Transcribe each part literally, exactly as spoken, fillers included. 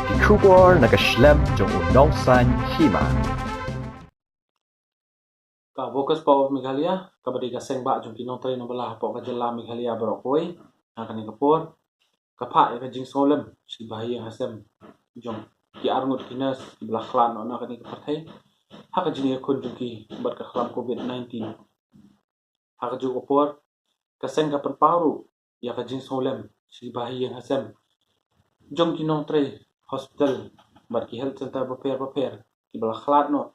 Ki khubor na ka shlem jong u nongsan hima. Ka Workers Power of Meghalaya, kaba dei ka seng bah jong ki nongtrei nongbylla hapoh ka jylla Meghalaya baroh kawei, ha kane ka por ka phah ïa ka jingsngewlem sha ki bahaïing hasem jong ki arngut ki nurse kiba la khlad noh na kane ka pyrthei ha ka jingïakhun jong ki bad ka khlam covid nineteen. Ha kajuh ka por ka seng ka pynpaw ruh ïa ka jingsngewlem sha ki bahaïing hasem jong ki nongtrei hospital bad ki health centre bapher bapher kiba la khlad noh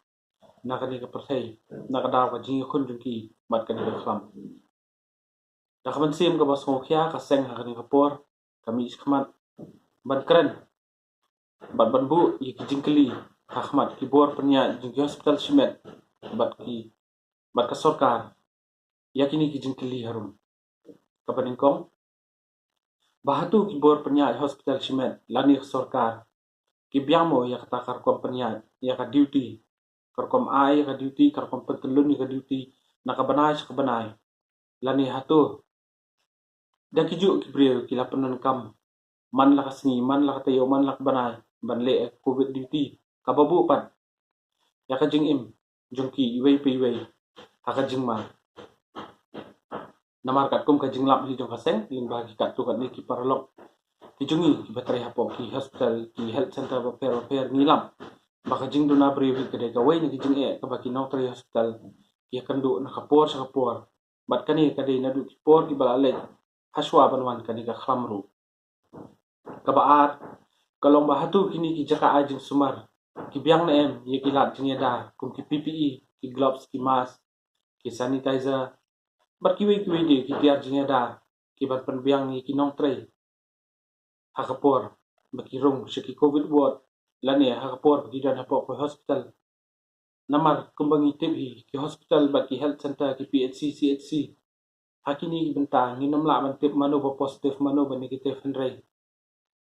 na kane ka pyrthei na ka daw ka jingïakhun jong ki bad kane ka khlam. Da ka mynsiem kaba sngewkhia, ka seng ha kane ka por ka mih shakhmat ban kren bad ban buh ïa ki jingkylli ha khmat ki bor pynïaid jong ki hospital shimet bad ki, bad ka sorkar ïa kine ki jingkylli harum. Kaba nyngkong, ba hato ki bor pynïaid hospital shimet lane ka sorkar ki biang mo ïa kata ka rukom pynïaid ïa ka duty, ka rukom ai ïa ka duty, ka rukom pyntyllun ïa ka duty na ka bnai sha ka bnai, lane hato da kijuh ki briew ki la pyndonkam man la ka sngi, man la ka taïew, man la ka bnai ban leh covid duty, kaba buh pat ïa ka jingim jong ki iwei pa iwei ha ka jingma. Namar katkum ka jinglap hi jong ka seng lyngba ki katto katne ki paralok ki jong ngi kiba trei hapoh ki hospital, ki health centre bapher bapher, ngi lap ba ka jingduna briew hi ka dei kawei na ki jingeh kaba ki nongtrei hospital ki ïakynduh na ka por sha ka por. Bad kane ka dei naduh ki por kiba la leit hashwa ban wan kane ka khlam ruh. Kaba ar ka long ba hato kine ki jaka ai jingsumar ki biang ne em ïa ki lad jingïada kum ki P P E, ki gloves, ki mask, ki sanitizer bad kiwei kiwei de ki tiar jingïada kiban pynbiang ïa ki nongtrei ha ka por ba ki rung sha ki covid ward lane ha ka por ba ki don hapoh ki hospital. Namar kumba ngi tip hi, ki hospital bad ki health centre, ki P H C, C H C, ha kine ki bynta ngin ym lah ban tip mano ba positive, mano ba negative, hynrei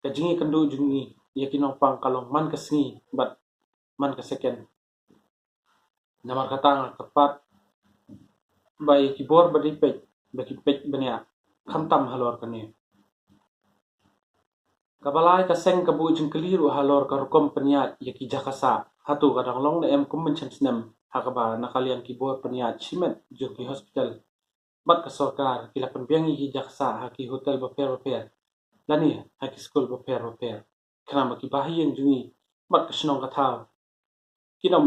ka jingïakynduh jong ngi ïa ki nongpang ka long man ka sngi bad man ka second. Namar kata nga kyrpad ba ïa ki bor ba dei peit ba ki peit bniah, khamtam halor kane. Kaba lai, ka seng ka buh jingkylli ruh halor ka rukom pynïaid ïa ki jaka sah. Hato ka dang long ne em kum mynshem snem ha kaba na ka liang ki bor pynïaid shimet jong ki hospital bad ka sorkar ki la pynbiang ïa ki jaka sah ha ki hotel bapher bapher lane ha ki skul bapher bapher, khnang ba ki bahaïing jong ngi bad ka shnong ka thaw kin ym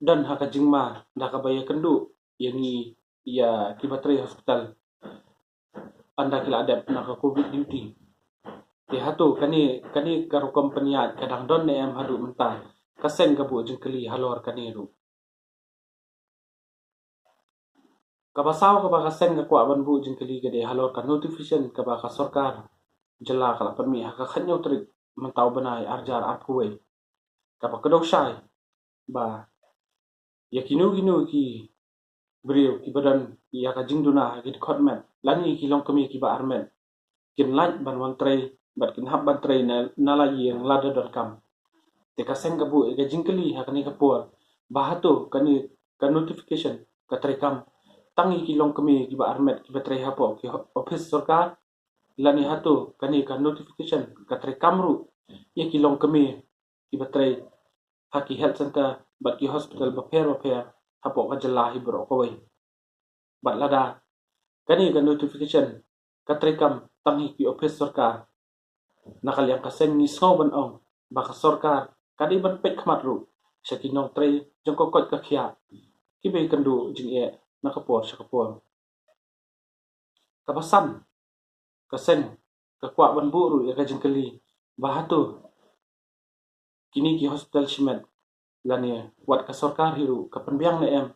don ha ka jingma da kaba ïakynduh ïa ngi, ïa kiba trei hospital ynda ki la dep na ka covid duty. Te hato kane, kane ka rukom pynïaid ka dang don ne em haduh mynta? Ka seng ka buh jingkylli halor kane ruh. Kaba saw kaba ka seng ka kwah ban buh jingkylli ka dei halor ka notification kaba ka sorkar jylla ka la pynmih ha ka khathynñiew tarik mynta u bnai arhajar arphew wei, kaba kdew shai ba ïa kino kino ki briew kiba don ïa ka jingduna ha ki dkhot met lane ki longkmie kiba armet kin lait ban wan trei bad kin hap ban trei na, na la ïing lada donkam. Te ka seng ka buh ïa ka jingkylli ha kane ka por ba hato kane ka notification ka treikam tang ïa ki longkmie kiba armet kiba trei hapoh ki ho-, office sorkar, lane hato kane ka notification ka treikam ruh ïa ki longkmie kiba trei ha ki health centre bad ki hospital bapher bapher hapoh ka jylla hi baroh kawei. Bad lada kane ka notification ka treikam tang hi ki office sorkar, na ka liang ka seng ngi sngew ban ong ba ka sorkar ka dei ban peit khmat ruh sha ki nongtrei jong ka koit ka khiah kiba ïakynduh jingeh na ka por sha ka por. Kaba san, ka seng ka kwah ban buh ruh ïa ka jingkylli ba hato kine ki hospital shimet lane wat ka sorkar hi ruh ka pynbiang ne em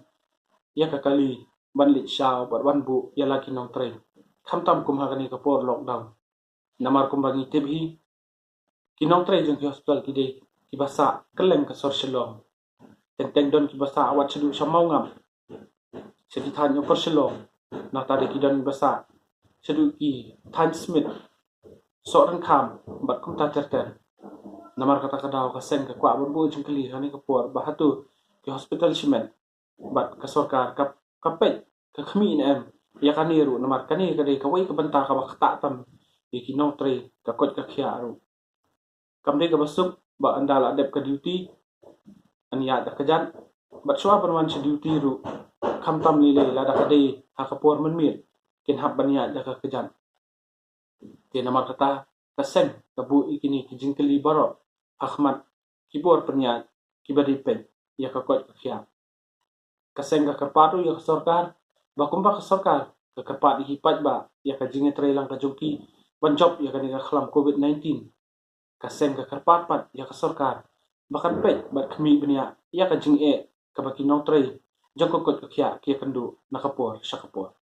ïa ka kali ban leit shaw bad ban buh ïa la ki nongtrei, khamtam kum ha kane ka por lockdown. Namar kumba ngi tip hi, ki nongtrei jong ki hospital ki dei kiba sah kylleng ka sor Shillong. Teng teng don kiba sah wat shaduh sha Mawngap, sha ki thaiñ ukor Shillong. Nangta dei ki don kiba sah shaduh ki thaiñ Smit, Sohryngkham bad kumta ter ter. Namar kata ka daw ka seng ka kwah ban buh jingkylli ha kane ka por ba hato ki hospital shimet bad ka sorkar ka, ka peit, ka khmih ne em ïa kane ruh, namar kane ka dei kawei ka bynta kaba ktah tam ïa ki nongtrei ka koit ka khiah ruh. Kam dei kaba suk ba ynda la dep ka duty yn ïaid da kjat, bad shuwa ban wan sha duty ruh, khamtam lei lei lada ka dei ha ka por mynmiet, kin hap ban ïaid da ka kjat. Te namar kata, ka seng ka buh ïa kine ki jingkylli baroh ha khmat ki bor pynïaid kiba dei peit ïa ka koit ka khiah. Ka seng ka kyrpad ruh ïa ka sorkar ba kumba ka sorkar ka kyrpad ïa ki paidbah ïa ka jingïatreilang ka jong ki ban jop ïa kane ka khlam covid nineteen, ka seng ka kyrpad pat ïa ka sorkar ba kan peit bad khmih bniah ïa ka jingeh kaba ki nongtrei jong ka koit ka khiah ki ïakynduh na ka por sha ka por.